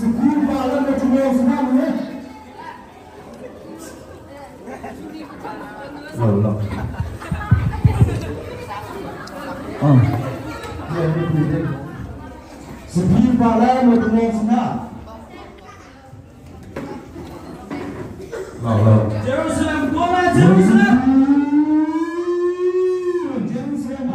Sipin pa lan na tumo sina mu. Lo lo. Oh. Sipin pa lan na tumo sina. Lo lo. Jerusalem, go Jerusalem. Jerusalem,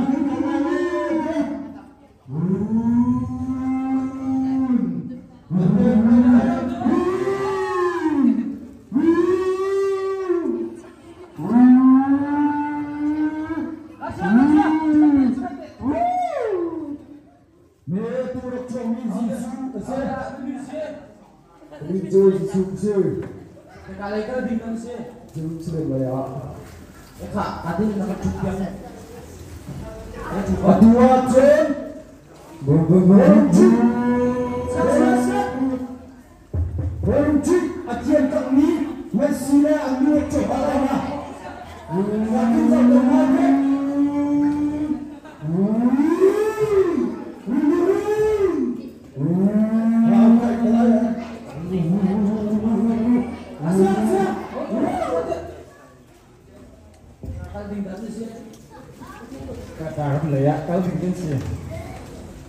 Atu ahcun Politik a thiam takmi Messi le an nu cu ala na. Lakin zong lo ngai ve. Karam lei ah kal ding kan si.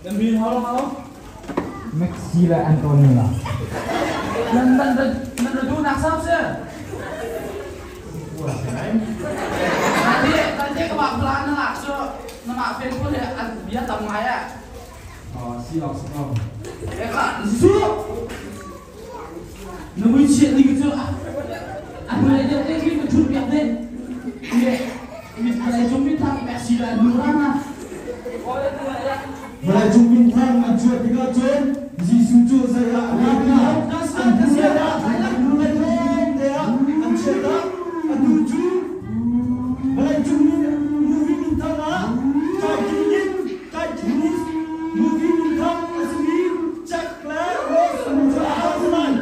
Nan min hau hau. Maxi le Antonio la. Nan nan nan ra duh nak sam si. Nanti nanti ka mah plan na lak cu na mah fen ko le an bia tam ngai ah. Oh, si ok si ok. Eka zu. Na mui chiat ni cu a hmai deuh te khi ka thut piak de. Vawlei cung minthang Messi le nu rang ah. Vawlei cung minthang an chuah tikah cun Jesuh cu zei ah a rak na. An hnu ah an hnu le tlawm te ah an chiat ah atu cu vawlei cung movie minthang ah Titanic Titanic movie minthang a simi Jack le Rose an chuah a si lai.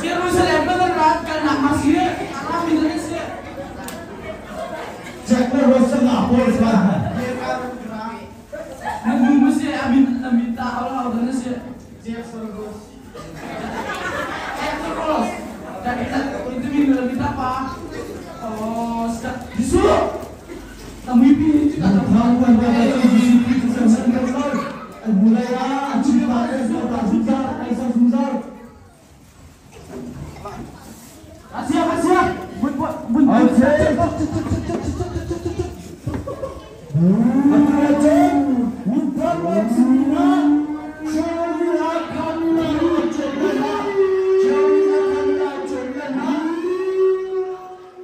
Jerusalem kan rat kalnak masih Arab Indonesia. Jack le Rose na pawl sa. Nan nu masih amin amin ta hau hau dan masih. Jack Rose. Jack Rose. Dan kita itu minggu lebih apa? Oh, Jisu. Tamu pi itu kata. Thang kan ba Jisu Christ sa san kan lai. An mulai a an chim ba le sa ta zungzal ai sa zungzal. Asia Asia. Bun bun bun. Okay. Atu ahcun minthang le sinina Charlie la Camila chuan na Charlie la Camila chuan na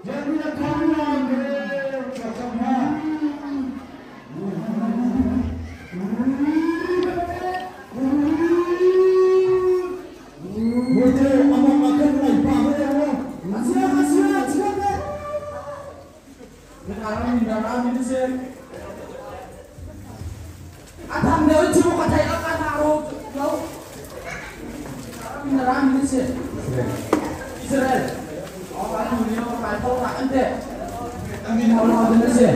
Jerry la Camila me chuan na. Mote ama makan lai pa me mo. Asia Asia Asia. Sekarang minta Indonesia. Atam deu chu ka thai ka tharo lo. Minta Indonesia. Israel. Oh, kan dunia kan tau tak ente. Amin Allah Indonesia.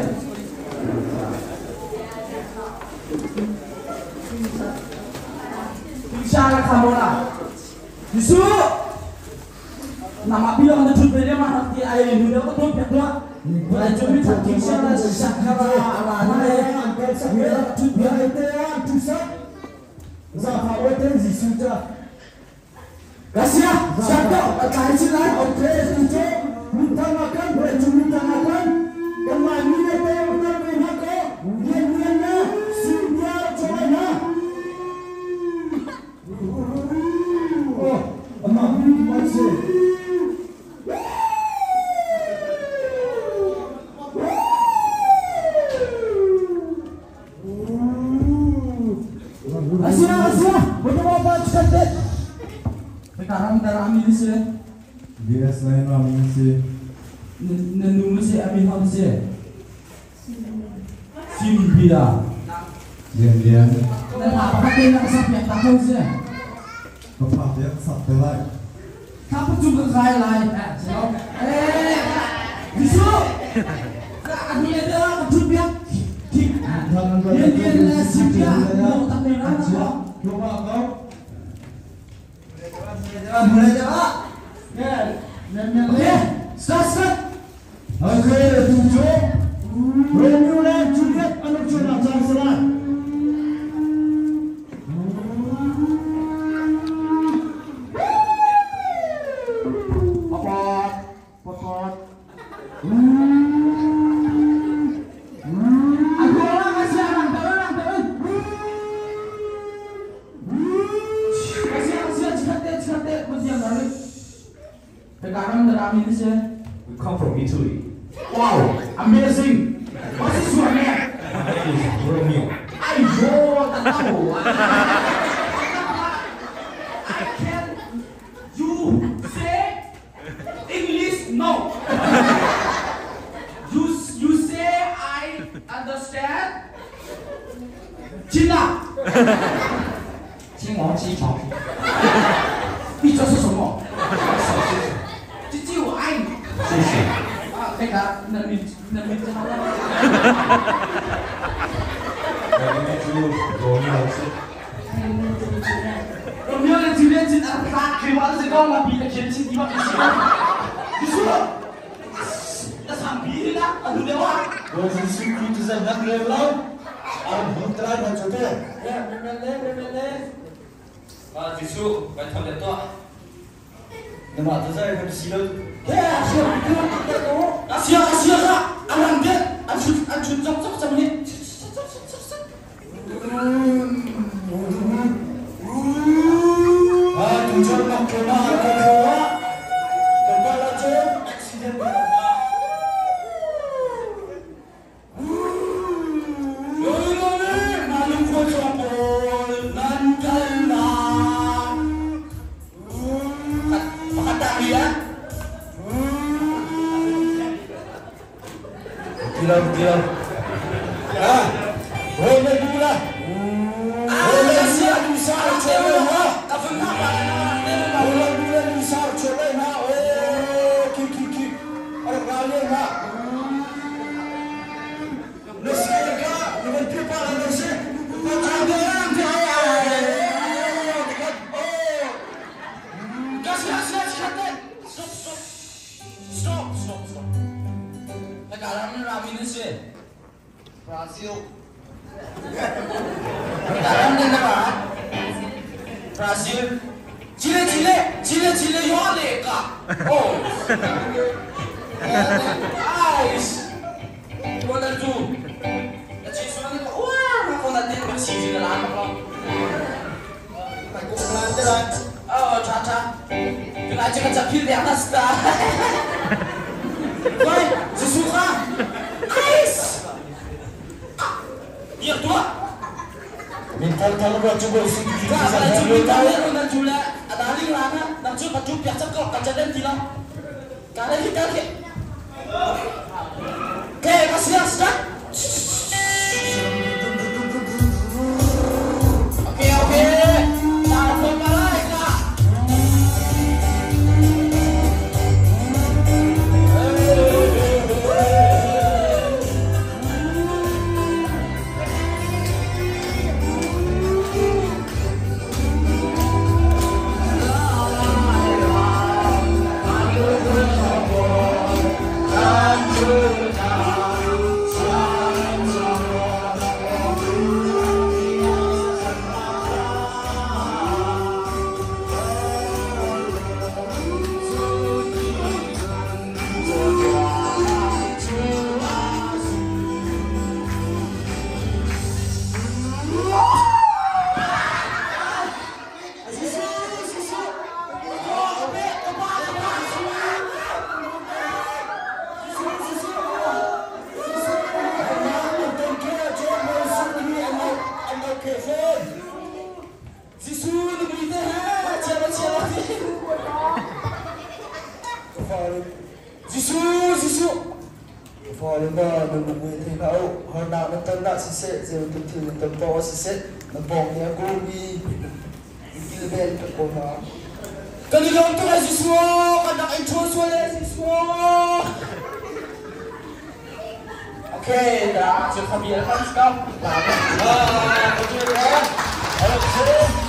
Insya Kamola. Jisu. Nama bilang ada thut bele ma ti ai nu da ko thon pek la. Lai chu mi that ki sha la sakara ala na le. An kal sak me thut bia te an thu sak. Za pha we te Jisu cha. Kasia, siapa? Cai sila. Okay, Jisu. Minta makan, boleh cuma minta makan. Kemana ni te utar me na ko. Lian lian na, sin dia coba na. Oh, ama mi macam. Asia, Asia. Betul apa cekat? Sekarang darah ini sih. DS na rami si. Na nu si amin hon si. Simpia. Lian lian. Na tha pakhat te na ka sak piak ta kho si. Ka pa te sak te lai. Tha pa chung ka kai lai. Eh, Jisu. Ka anu le da ka thut piak. Thik. Lian lian le Simpia. No tak ne na. Coba kau. Okay, start start. Okay, tu cu Romeo le Juliet an um cunak caan si lai. Papat, papat. Aku orang kasih orang, orang, orang. Kasih, kasih, cepat deh, cepat deh. Mesti yang balik. Sekarang udah rame ini sih. We come from Italy. Wow, amazing. What is your name? My name is Romeo. Ayo, tak tahu. I can you say English? No. You say I understand. Cina. 亲王鸡肠。你这是什么？姐姐我爱你。谢谢。啊，那个，那你那你知道吗？ My name is Romeo. Romeo 的今天今啊，他开完这个嘛，比的天气地方一些。你说，那长皮的呢？啊，你的话。 Bawi Jesuh Khrih cu zei nak rel lo. An hung trai na cu te. Ah, Jesuh, kan thon le tuah. Nama tu zei kan si lo. Asia Asia ka, arang dia, anjun anjun cok cok cok ni. Ah, tu cu nak ke ma ke ke. Ke la cu accident ba. Lori lori, nalung ko chongkol, nan kal na. Pakatari ya. Gila gila. Ah, hoi le bu la. Hoi le Asia, bu sa che le ha. Kafung apa? Hoi le bu le sa che le ha. Oh, ki ki ki. Ar ga le ha. Le si le ga, le ban pi pa la le si. Arang dia, arang dia. Kasih kasih kasih. Stop stop. Stop stop stop. Sekarang ni rami ni sih. Brazil. Sekarang ni apa? Brazil. Chile Chile Chile Chile 有那个。哦。哎，我那住，那其实那个哇，那我那那个奇迹的拉了。 Phải cũng lan thế này. 哦，查查，原来这个照片两个是的。喂，这是啥？哎，你多。 Mình thằng thằng vào chung với sự kỳ Ka sa ala le chu ta. ta le na chu le ada ling la na na chu ka chu pya chak ko ka cha den ti la ka le ka le ke ka sia sta Okay okay ta ko pa lai ka. Fale Jesuh Jesuh Fale na na lungre thei hlah u harnak nan ton ah siseh zei bantuk thil nan ton paoh ah siseh na pawng nih a kawlmi in kilven kan ko hna. Kan i lawm tuk e Jesuh kan rak in ṭhawl sual e Jesuh. Okay, dah cu khabia kan stop. Ah, okay.